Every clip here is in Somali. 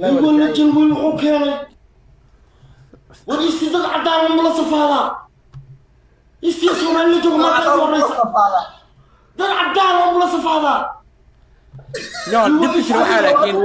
Wala jalwey wuxuu keenay. War Isti dad cadaan ma la safaadaa? Isti Soomaali la joogo markaa ugu horreysa. Dad cadaan ma la safaadaa? No, dhibka jira waxaa, laakiin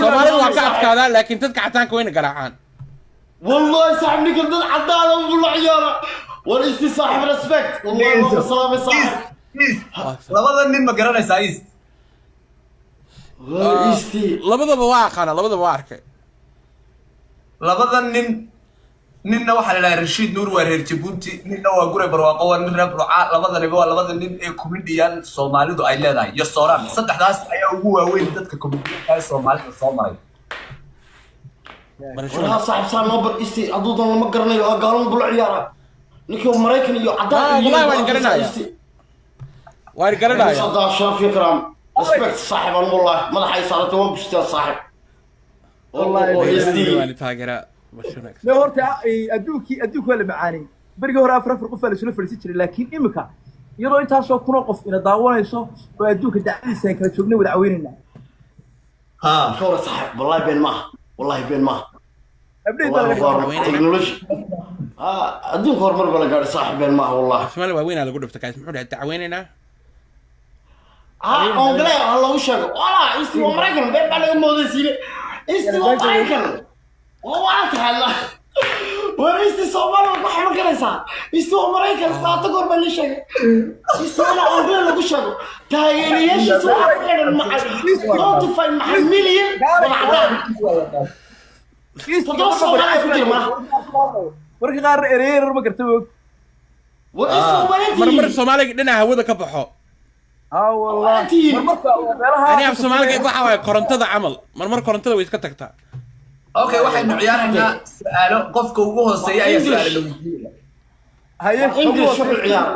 Soomaalida waa ka adkaadaan, laakiin dadka cadaanka wayna garaacaan. والله صاحب ninka dad cadaan buu la ciyaara. War Isti saaxib, respect, والله waa salaamay saaxib. East, labada nin ma garanaysaa, East? War Isti. Labadaba waa aqaana, labadaba waa arkay. Labada nin, ninna waxaa la idhaha Rashiid Nuur, waa reer Jabuuti, ninna waa Gure Barwaaqo, waa nin reer Burca. Labadaniba waa labada nin ee comedian Soomaalidu ay leedahay iyo Sooraan. Saddexdaas ayaa ugu waaweyn dadka comedianka ee Soomaalida soo maray. War haa saaxib, saa noo bar Isti. Hadduu doon lama garanayo, waa gaalon buu la ciyaara ninkii Maraykan iyo cadaan. Ah, wallahi waan garanaya. Waan garanaya. Sadaa sharaf iyo karaam, respect saaxib. An wallahi madaxa ay saaratay, waan gustaa saaxib. Wallahi. Oo Isti. Waan taageeraa Barcelona. Ne horta adduunkii adduunka waa la macaanay. Berigii hore afar afar qof baa la isula fadhiisan jiray, laakiin imika iyadoo intaasoo kunoo qof ina daawanayso oo adduunka dacdiisa aan kala joognay wada caweynayna. Ha. Kawra saaxib, wallahi been maaha, wallahi been maaha. Update baa wallahi laga dhigay. waa technology. Ah, adduunka horumar baa la gaadhay saaxib, been maaha wallahi. Soomaali waaweynaa lagu dhufta kaas, muxuu dhahay dacweynaynaa? Ah, ongle ha loogu sheego wala Isti waa Maraykan, been baa laga moodaysiine. Isti waa Maraykan, waa tahay. War Isti Soomaali waa ku xaman karaysaa. Isti waa Maraykan, labaatan goor baa lii sheegay. Isti waa ongle lagu sheego. Taageerayaashiisa waxaa ku xidhan macal Spotify maxay milyan wada cadaan. Toddoba Soomaali ku jira malaha. Marka qaar ereyer ma garta moog. War Isti waa Marmar walantihiin. Soomaaliga dhinaca hawada ka baxo. Ha wallah. Walantihiin. Marmarka meelaha Ani af Soomaaliga waxa waaye korontada camal, marmar korontada way iska tagtaa. Okay, waxaynu ciyaaraynaa su-aalo. Qofka ugu hooseeya ayaa su-aalo la weydiinaya. Haye. English wuxuu ciyaar.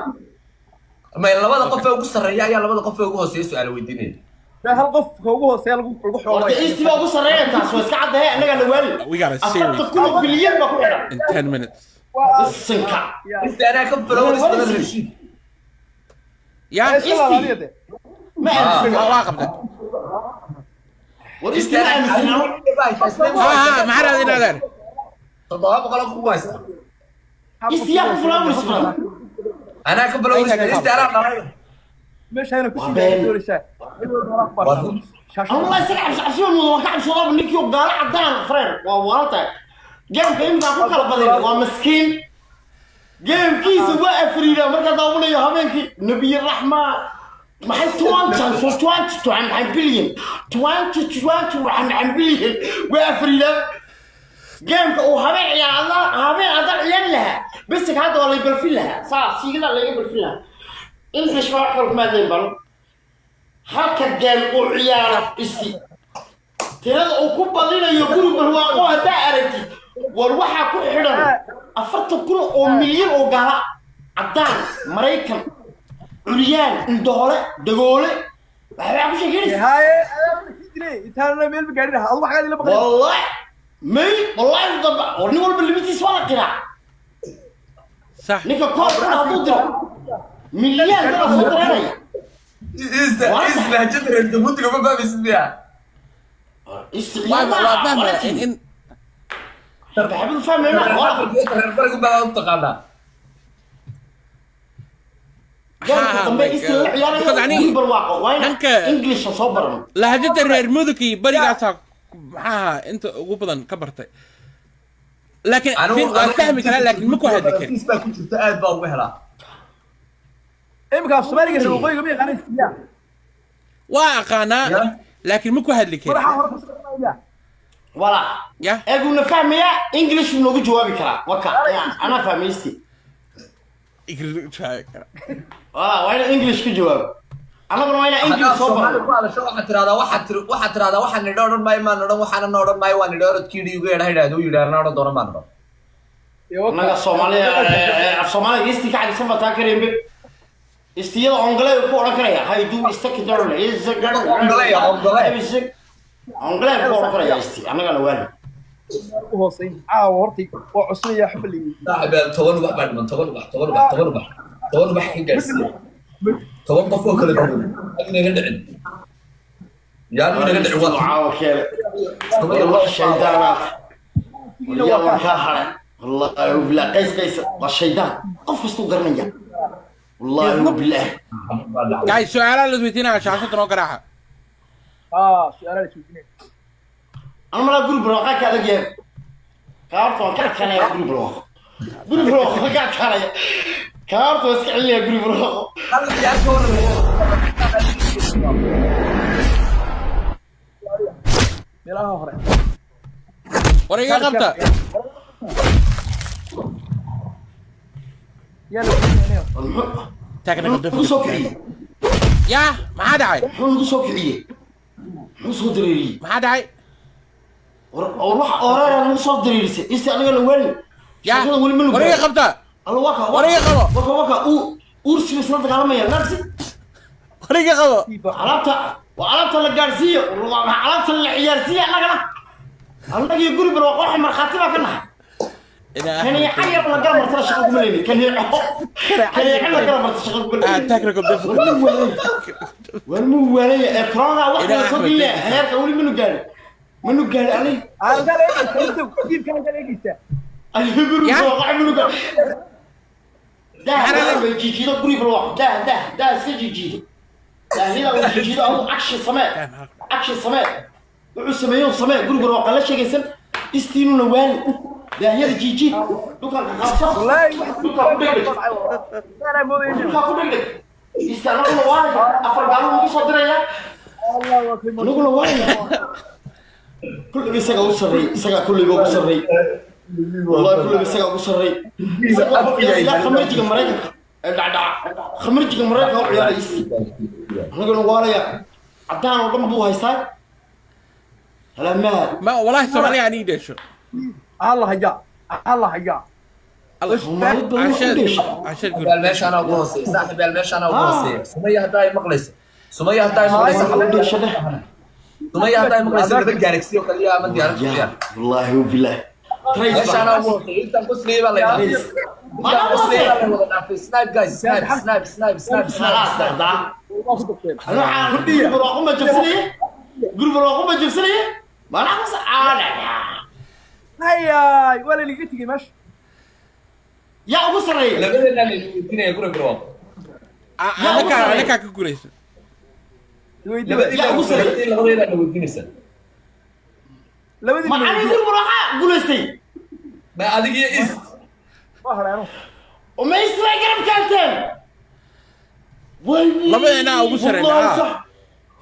May, labada qof ee ugu sarreeya ayaa labada qof ee ugu hooseeya su-aalo weydiinaya. Hal qof ka ugu hooseeya lagu Horta xoolay. Isti baa ugu sarreeya, taas waa iska caddahay, annagaa la waali. We got a series. 40,000 oo bilyan baa ku xidhan. In 10 minutes. Bisinka. Isti anaa ka followers badan Rashiid. Ya. Iska laalaadiya de. Ma aaminsan. Waa qabtay. War Isti ma aaminsan. Ha ha, maxaa raadin adeer? 700 oo kugu haysta. Isti yaa ku followers badan? Anaa ka followers badan Isti, anaa dhalay. Meesha ku Waa sii been. doonaysaa. Allah isaga cabsi cabsi baa mudan, waan ka cabsoodaa ninkii oo gaalo cadaan frère waa waalantahay. Gameka intaa ku kala badin waa miskiin. Gamekiisa waa afriida markaa daawanayo habeenkii Nabiy Raxma maxay 20 so 20 maxay billion 20 20 waxaan billion waa afriida. Gameka uu habeen ciyaar, habeen haddaan ciyaari lahaa bisig hadda waa lay balfin lahaa, saa siigada laga balfin lahaa. English baa wax kale kuma hadlayn bal halka game uu ciyaaro Isti tirada uu ku badinayo guri barwaaqo haddaa aragtid. War waxaa ku xidhan 40,000 oo milyan oo gaala cadaan, Maraykan, curyaan, indhoole, dagoole, waxbaa ku sheekeynaysa. Haye, jiray intaana meel ma gaadhin adu waxaa ila baqay. Wallahi may, wallahi damba war nin walba limitiis waa la qiraa. Sax. Ninka koobkan hadduu diro milyan dala soo diranaya. Isti, Isti, lahjada reer Jabuutiga ma fahmaysid miyaa? Isti Waa waa fahmaya in maxamed fahmayna waa. Reer barigu baa u taqaanaa. Gameka dambe Isti la ciyaarayo Because guri barwaaqo waa ina English soo barano. Lahjada reer Mudug iyo barigaasaa maxaa inta ugu badan ka bartay, laakiin waan fahmi karaa, laakiin ma ku hadli karin. Fiis baa ku jirta, aad baa uga helaa. Imika af Soomaaliga reer waqooyiga ma yaqaanay siya? Waa aqaanaa, laakiin ma ku hadli karin. Madaxa hore ku soconaya. Wala ya eeguna fahmaya, English buu noogu jawaabi karaa warka. Anaa fahmaysti. Ingiriis u jawaabi karaa. Wala waa ina English ku jawaabo, annaguna waa inaa English Haddaad soo Soomaali barno. ku hadasho, waxaad tiraahdaa waxaad nidho odhan maayo, maan odhan, waxaana na odhan maayo, waa nidho orodkiidhi ugu yeedha yidhaahdo, yidhaahna odhan doona, maan odhan. Annaga Soomaaliya af Soomaaliga Isti ka cadisan baa taa kareenbe. Istiyada ongle ku odhan karaya haydu istakidorle. Ongle, ongle. Ongle ku odhan karaya Isti, annagana waali. U hooseyn caawa horta waa cusubaya xubba la yidhi. Saaxiib, 10 ubax baa dhiman, 10 ubax, 10 ubax, 10 ubax, 10 ubax ka gaadhsiiya 10 qof oo kala duwan agnaga dhicin. Yaanu inaga dhicin waa caawa keene. Wallah shaydaanaad. Yaa waan kaa haray. Wallahi billah qays qays waa shaydaan. Qof kastuu garanaya. Wallahi billah. Guys, su'aalaha la isweydiinaya shaashada noo garaaca. Su'aalaha la isweydiinaya. Ana malaa guri barwaaqaa ka adag yahay. Kaarta waan ka adkaanaya guri barwaaqo. Guri barwaaqo ka adkaanaya. Kaarta waan iska celinaya guri barwaaqo. Meelaha hore. War iga qabta. Yaa la weydiinaya. Technical Muxuu soo difficulty. kiciyey? Yaa, maxaa dhacay? Muxuu nagu soo kiciyey? Muxuu soo dareeriyey? Maxaa dhacay? War wax ooreera nagu soo dareerisay. Isti anigana waalin. Yaa, Shaqada weli ma war iga nugaay. qabta. Alla waka War iga qabo. waka waka uursi isla dagaalamaya narsi. War iga qabo. Alaabta waa alaabta la gaarsiiyo, waa alaabta la ciyaarsiiyo annagana. Annagii guri barwaaqo waxa markhaati baa ka nahay. Kaniica yar la gara martana shaqo kuma leeni. Kaniico. Kaniico la gara marta shaqo kuma leeni. Technical difficulty. War muu waalaya ee corona wax Ilaa kala soo Axmed, gelina heerka weli manu gaarin. Manu gaarin ani. Halkaa la eegaysta, jiibka halkaa la eegaysta. Ani guri Ya? barwaaqo manu gaarin. Dah Maxaa dah jiijiido guri barwaaqo. Dah dah dah iska jiijiido. Daahida uu jiijiido adigu action samee. Action samee. Wuxuu sameeyo samee guri barwaaqo la sheegaysan istiinuna waali. Daahyada jiijiid. Dhulka qabso. Wallaahi wax Dhulka ku dhegdheg. Anaa moodaya inuu- Dhulka ku dhegdheg. Isti anaguna waaya. Afar gaaluu nagu soo diraya. Allah waa kii Anaguna waaya. Kulliba isagaa u sarreey. Isagaa kulliba ugu sarreey. Wallahi kulliba isagaa ugu sarreey. Isaga wuxuu ciyaaray ilaa khamrijiga Maraykanka. Ee dhacdhaca. Khamrijiga Maraykanka u ciyaaray isti. Anaguna waalaya. Caddaan oo dhan buu haystaa. Halamaad. Ma wallahi Soomaaliya aan ii dheesho. Allah hayaa, Allah hayaa. Allah. Soomaalid badan wax u Casheed, dheesha. casheed guri. Saaxiib meeshaan ugu hooseeya. Saaxiib meeshaan ugu hooseeya. Sumaya haddaa ay maqlayso. Sumaya haddaa ay maqlayso. Wax u dheesha dheh. Sumaya haddaa ay maqlayso laba galaxy oo kaliya ama diyaarad kaliya. Ya, wallahi wabillahi. Trace Meeshaan baa. ugu hooseeya. Intaan qosliyay baa la yidhaahdaa. Intaan qosliyay baa la wada dhaafay. Snipe guys, snipe, snipe, snipe, snipe, snipe. Khalaas dahdaa. Waa ku dogteen. Ana waxaan guri barwaaqo ma jabsanaya. Guri barwaaqo ma jabsanaya. Maanaa mas aana. Hayaay, waa la liga tegey meesha. Yaa ugu sarreeya. Labadeena la weydiinaya guri barwaaqo. Anaka anaka ka guulaysan. Weydiin. Yaa ugu sarreeya. Labadeena la weydiinaysa. Labadii Ma nin aniga guri barwaaqo guulaystay. Ma adiga iyo East. waa hadhay anuu. وما يسرع قرب كانتين. وي Labadeena ugu sarreeya. والله صح.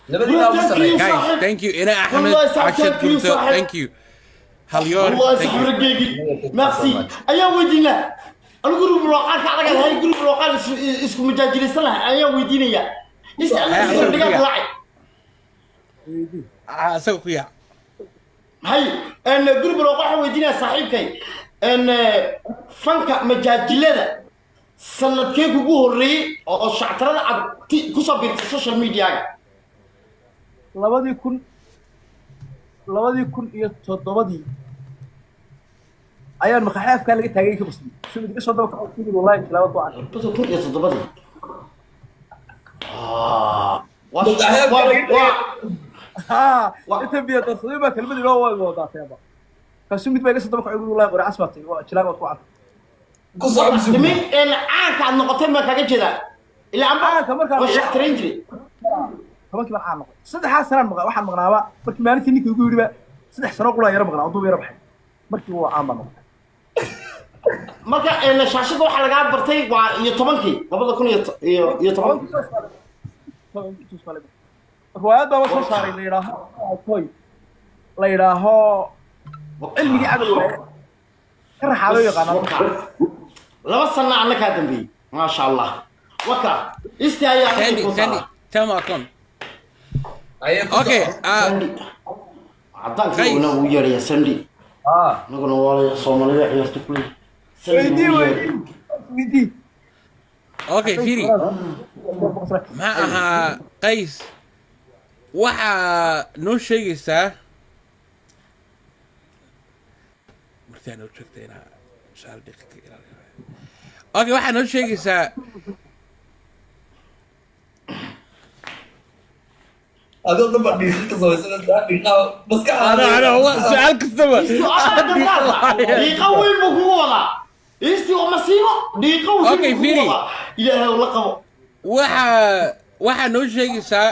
Labadeena ugu sarreeya. Guys, thank you. Ina Axmed, والله صاحب casheed thank you gurto. صاحب. Thank you. Halyoor, والله thank صاحب you. رقيقي. ميرسي. ايا ويدينا. انا guri barwaaqo ka adag hay guri barwaaqo isku majaajilisan lahay ayaa weydiinaya. Is aniga dhigaa dilacay. Weydii. Isaga ku yaac. Hay een guri barwaaqo waxaan weydiinayaa saaxiibkay een fanka majaajilada sanadkee kugu horreeyey oo shactarada aad ku soo biirtay social media-ga. 2007 ayaan maqaxaafkaa laga taagay ka qusliyey. Sumid iga soo daba kaco kuyidhi, wallahi tilaawad waa arkay. 2007. Waa Maqaxaafka laga waa Haa, inta biyo darsaday baa kelmad inoo wadaatayba. Kaasuu mid baa iga soo daba kacay, wallahi qori cas baa tahay, waa tilaawad ku arkay. Ku soco bisugu. Nimin een caanka aad noqotay ma kaga jeedaa ilaa amba Caanka markaan- waa shactarayn jiray. 10kii baan caan noqday. Saddexdaas sanaan maqnaa, waxaan maqnaaba markii maalintii ninkii igu yidhi ba 3 sano qulaan yara maqnaa, duub yara baxay. Markii waa caan baan noqday. Marka een shaashada waxaa lagaa bartay waa iyo tobankii labada kun iyo tobankii. Riwaayad baa soo saaray la yidhaaho toy la yidhaaho cilmigii camal waaye ka raxaa loo yaqaanaa. Waka. 2 sano anna kaa dambeeyey maasha allah waka isti ayaa Sandy, ku Sandy, tell me account. Ayay ku Okay, soco. Sandy cadaankii Guys. wana ugu yeedhaya Sandy. Ah. Anaguna waa Soomaalida ciyaarta kuley Sandy Weydii, ugu yeedhay. weydii, weydii. Okay, Firi. Ma aha Qays. Waxaa noo sheegaysaa martaa noo sheegtay inaa su'aal dhiqi ka ilaaliyo. Okay, waxaa noo sheegaysaa Adoo dhan baa dhiiqa ka samaysanaysaa, dhiiqa maskaxdaada. Ana su-aal kastaba Dhiiqa weyn buu kugu wadaa. Isti waa masiibo, dhiiqa weyn Okay, buu kugu Firi. wadaa. Ilaahay la qabo. Waxaa noo sheegaysaa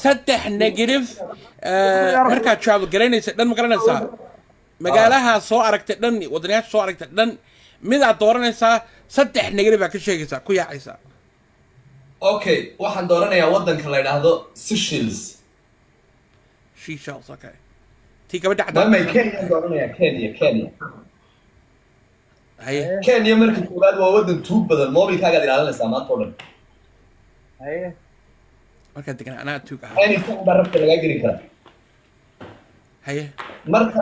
saddex negative markaad travel garaynaysa dhan, ma garanaysaa magaalaha soo aragtay dhan, wadanayaasha soo aragtay dhan, midaad dooranaysaa, saddex negative baa ka sheegaysaa, ku yaacaysaa. Okay, waxaan dooranayaa waddanka la yidhaahdo Seychelles. Seychelles, okay, tii gabadha cadaan. Mamay, Kenya dooranayaa, Kenya, Kenya. Haye. Kenya marka koowaad waa waddan tuug badan, mobilkaagaad ilaalinaysaa maanta oo dhan. Haye. Markaad deganaa anaa tuug ahaa. Anytime baa rabta lagaa geli karaa. Haye. Marka